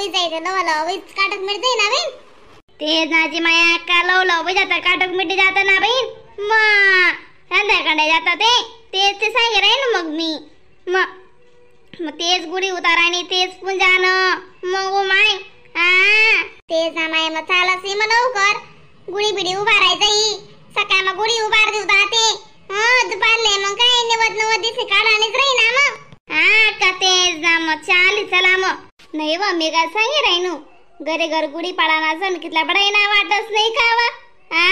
लव जायचं लव लव काटक मिट जाई ना बहीण. तेच ना जी माया अक्का लव लव जाता काटक मिट जाता ना बहीण. मग संध्याकाळी जाता ते तेच ते सांगे राहील मग मी. मग मग तेच गुढी उतारानी तेच पुंजान मग ओ my. हा तेच ना माय मग चालस मग लवकर गुढी बिडी उभारायचं ही सकाळ मग गुढी उभार देऊ ते. हा दुपारले मग काय नवत नवत दिवशी काढानेच राही ना मग. हा का तेच ना मग चाली चला मग. नाही वा मी काय सांगे राहीनू घरे घर गुढी पाडाना सण कितला बडाई ना वाटच नाही का वा. हा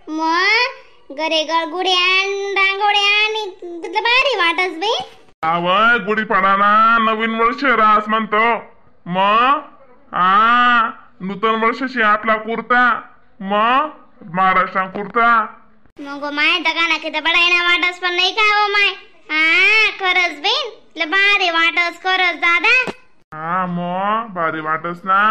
मग घरे घर गुढी आण रांगोळी आणि कितलं भारी वाटस बाई. आवय गुढी पाडाना नवीन वर्ष रास म्हणतो मग. हा नूतन वर्षाशी आपला कुर्ता मग महाराष्ट्रा कुर्ता. मग माय दगाना किती बडाई ना वाटस पण नाही का हो माय. हा खरंच बहीण भारी वाटस खरंच दादा. हा मग भारी वाटस ना.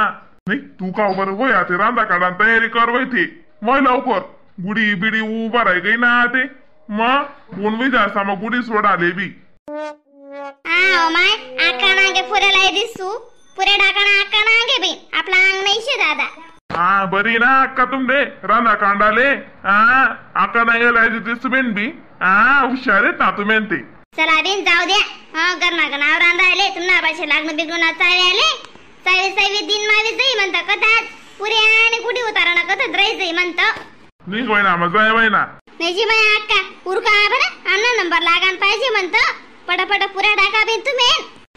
नाही तू का उभं वय ते रांदा काढा तयारी कर वय ते मग लवकर गुढी बिडी उभा राही गई ना ते मग कोण जास्त मग गुढी सोडाले बी. हा हो my आका नांगे पुऱ्याला दिसू पुऱ्या टाकाना आका नांगे बी आपला अंग नाही शे दादा. हा बरी ना अक्का तुमले रांदा कांडाले. हा आका नांगे दिसू बेन बी. हा हुशार आहेत ना तुम्ही ते. चला बिन जाऊ द्या. हा गरमा नाव रांधायले तुम्हाला पाशे लागणं बिगडून चावी आले चावी चावी दिन मावी जाई म्हणता कथाच पुरे आणि कुठे उतारा ना कथाच राही जाई म्हणतं. निघ ना मग जाय ना. नाही जी माया अक्का उरका बरं अन्ना नंबर लागान पाहिजे म्हणतं पटापट पुऱ्या टाका बिन तुम्ही.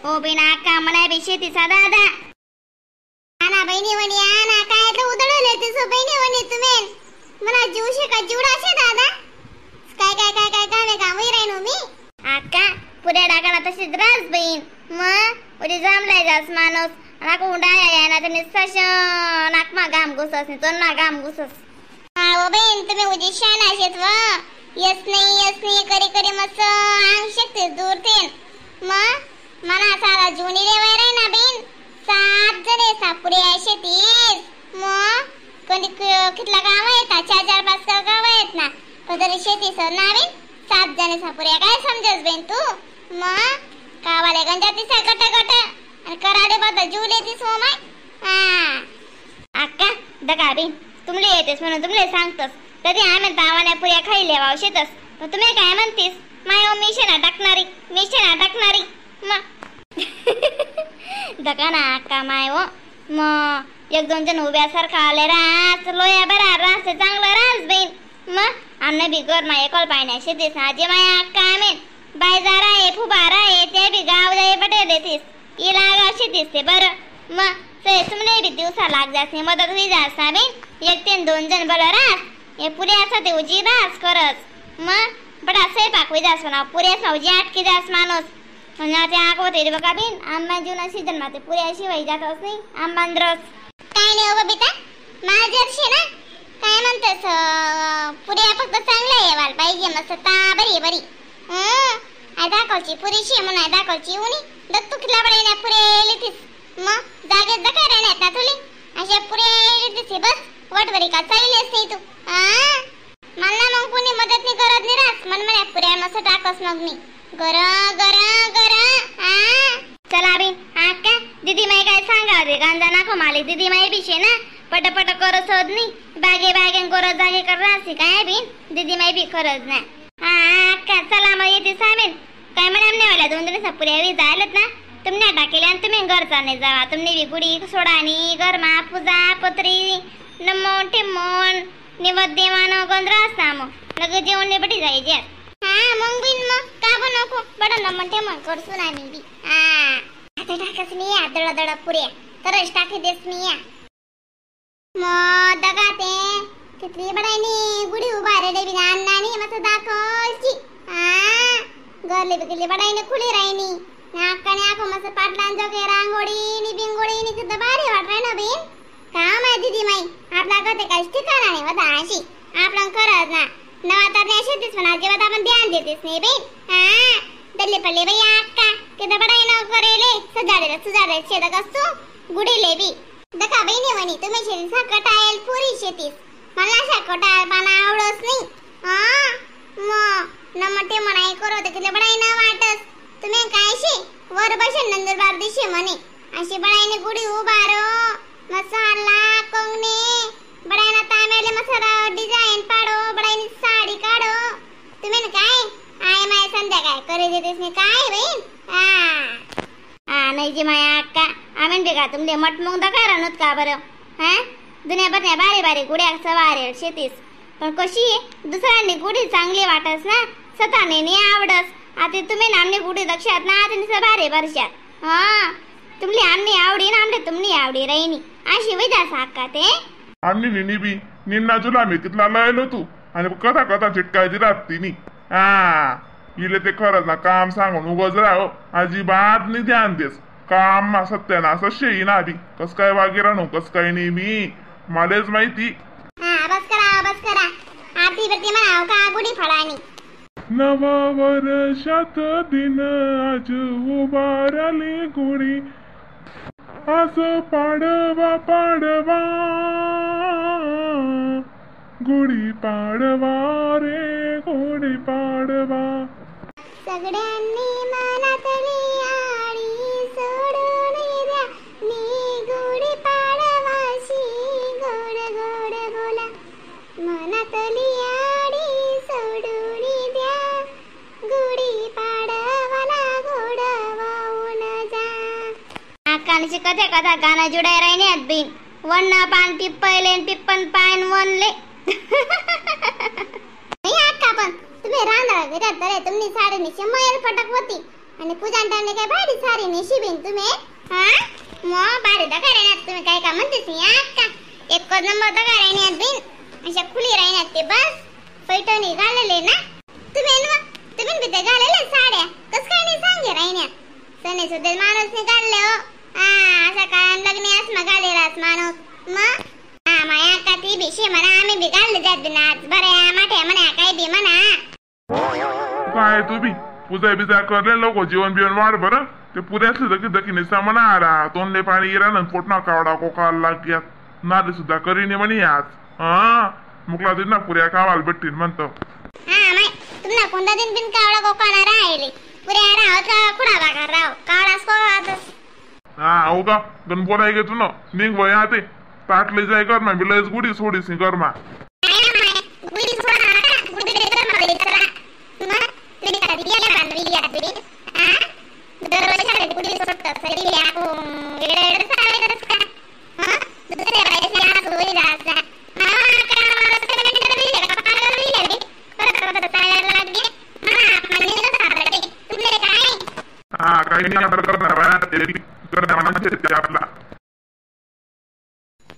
हो बिन अक्का म्हणा बी शेतीचा दादा. आना बहिणी म्हणी आना काय तर उधळले तुझं बहिणी म्हणी तुम्ही मला जीव शे का जीवडा शे दादा. काय काय काय काय काय काम राहिनो मी. अक्का पुऱ्या टाकायला तशीच रास बहीण मग उद्या जमलाय जास माणूस नाक उंडाया या ना तर सश नाकमा घाम घुसस नाही तो ना घाम घुसस. हा ओ बहीण तुम्ही उद्या शान शेत व यस नाही यस नाही करी करी मस्त अंग शकते दूर तेन मग मला सारा जुनी रेवाय राही ना बहीण. 7 जण सापुरे शेतीस मग कोणी कितला गाव आहेत ना 4 4 5 6 गाव आहेत ना पण तरी शेती सर ना बहीण 7 जण सापुरे काय समजस बहीण तू. मग कावाले गंजा तिसा गट गट आणि कराडे बद्दल जीवले तीस हो my. हा अक्का दगा बहीण तुमले येतेस म्हणून तुमले सांगतस तरी आम्ही तावाने पुऱ्या खाईले वाव शेतस पण तुम्ही काय म्हणतीस my oh मी शेणा टाकणारी मी शेणा टाकणारी मग. दका ना अक्का my oh मग 1 2 जण उभ्यासारखा आले रास लोया बरा रास चांगलं रास बहीण मग आम्ही बी घर माय एकल पाण्या शेतीस आजी माया अक्का आम्ही बायजारा आहे फुबारा आहे ते बी गाव जाई पटेल येतीस ई लागा शेतीस ते बरं मग ते तुमले बी दिवसा लाग जास मदत होई जास बहीण 1 3 2 जण बरं रास हे पुऱ्या असं ते उजी रास खरंच मग बडा स्वयंपाक होई जास म्हणा पुऱ्या उजी आटकी जास माणूस म्हणजे ते आगवते बघा बिन आंबा जीवना सीजन माते पुऱ्या शिवाय जातच नाही आंबान रस. काय नाही हो बबिता माझ्याशी ना काय म्हणतेस पुऱ्या फक्त चांगल्या येवाल पाहिजे मस्त ता बरी बरी. I दाखवची पुरी शे म्हणून I दाखवची उनी दत्तू कितला बडे ना पुरे लितीस मग जागेत दखा राहण्यात ना तुली अशा पुरे लितीस बस वटवरी का चाललीस नाही तू. हा मला मग कोणी मदत नाही करत नाही रास मन म्हणे पुऱ्या मस्त टाकस मग मी गर गर गर. हा चला बिन अक्का दीदी माई काय सांगा रे गांजा नाको माले दीदी माई बिशे ना पटपट करत होत नाही बागे बागे करत जागे कर रासी काय बिन दीदी माई बी खरंच ना. हा अक्का चला मग येते सामेन काय म्हणा नाही मला 2 दिवस पुऱ्या जायलत ना तुमने टाकेले आणि तुम्ही घरचा नाही जावा तुमने बी गुढी सोडानी घरमा पूजा पत्री नमोन टिमोन निवद देवानं गंद्र असता मग लगेच जेवण नाही बटी जायचे. हा मग बिन मग का नको बडा नमन टेमन करसू ना मी बी. हा आता टाकस मी या दळा दळा पुऱ्या तरच टाकी देस मी या मग दगा ते कितली बडायनी गुढी उभारले बिना अन्नानी मस्त दाखवची. हा गरले बिगले बडायनी खुली राहिनी नाकाने आखो मस्त पाटलान जोगे रांगोळी नि बिंगोळी नि किती भारी वाट ना बहीण. का माय दीदी माई आपला गते काहीच ठिकाणा नाही वदा अशी आपण खरंच ना नवा तर नाही शेतीस पण अजिबात आपण ध्यान देतेस नाही बहीण. हा दल्ले पडले बाई अक्का किती बडाई न करेले सजाडे सुजाडे शेत कसू गुढीले बी दका बहिणी म्हणी तुम्ही शेती सकटायल पुरी शेतीस मला सकटायल पाना आवडत नाही. हा मग नमटे म्हणाय करो ते किती बडाई न वाटस तुम्ही काय शे वर बसेन नंदुरबार दिशे म्हणे अशी बडाईने गुढी उभारो तुमले मटमुंग दका रानत का बरं हा दुनियाभर नाही बारी बारी गुड्या सवारे शेतीस पण कशी दुसऱ्यांनी गुढी चांगली वाटस ना स्वतःने नाही आवडस. आता तुम्ही नामनी गुढी दक्षात ना आता निसं भारी भरशात हा तुमली आमनी आवडी ना आमले तुमनी आवडी राहिनी अशी वैदा साका ते आमनी निनी बी निन्ना तुला मी कितला लयलो तू आणि कथा कथा चिटकायची राहत हा इले ते खरंच ना काम सांगून उगज राहो अजिबात नाही ध्यान देस काम सत्यानाश शेई ना बी कस काय वागेरा नो कस काय नाही मी मलाच माहिती. हा बस करा बस करा आरती बिरती म्हणाव का गुढी फळानी. नवा वर्षात दिन आज उभारली गुढी आज पाडवा पाडवा गुढी पाडवा रे गुढी पाडवा. सगळ्यांनी मनातली आळी सोडून द्या नी गुढी पाडवाशी गोड गोड बोला मनातली आळी सोडून द्या गुढी पाडवाला गोड वाहून जा. आकांची कथा कथा गाणं जुडाय राहिण्यात बिन वन पान पिप्पले पिप्पन पान वनले. नाही अक्का पण तुम्ही रांधळा घरात तरे तुम्ही साडी निशी मयल फटक होती आणि पूजा टाइमले काय भारी साडी निशी बिन तुम्ही हा मग भारी दगा राहण्यात तुम्ही काय का म्हणतेस नाही अक्का एक नंबर दगा राहण्यात बिन अशा खुली राहण्यात ते बस पैठणी घालले ना तुम्ही ना तुम्ही बी ते घालले साड्या कस काय नाही सांगे राहण्यात सणे सुद्धा माणूस नाही घालले हो हा असा काय लग्न असमा घालेलाच माणूस मग हा माया का ती बिशी म्हणा आम्ही बी घालले जात बिना बऱ्या माठ्या म्हणा काय बी म्हणा. काय तू बी पूजा बिजा करले लोक जीवन बिवन वाढ बरं ते पुऱ्यातले दकी दकी निसा म्हणा आला तोंडले पाणी इरा ना पोटना कावडा कोकाला लाग्यात नादे सुद्धा करीने म्हणे आज हा मुकला दिन ना पुऱ्या खावाला भेटतील म्हणतो. हा माय तुम्हाला कोणता दिन बिन कावडा कोकाना राहिले पुऱ्या राव का कुडा बाकार राव कावडाच कोकातच. हा हो का गण बोलाय गे तू ना निघ वय ते ताटले जाय कर ना मी लयच गुढी सोडीस कर मा. हा काही नाही.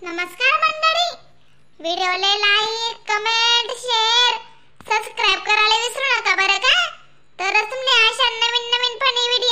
नमस्कार मंडळी, व्हिडिओला like comment share subscribe करायला विसरू नका बरं का. तरच तुमले अशा नवीन नवीन फनी व्हिडिओ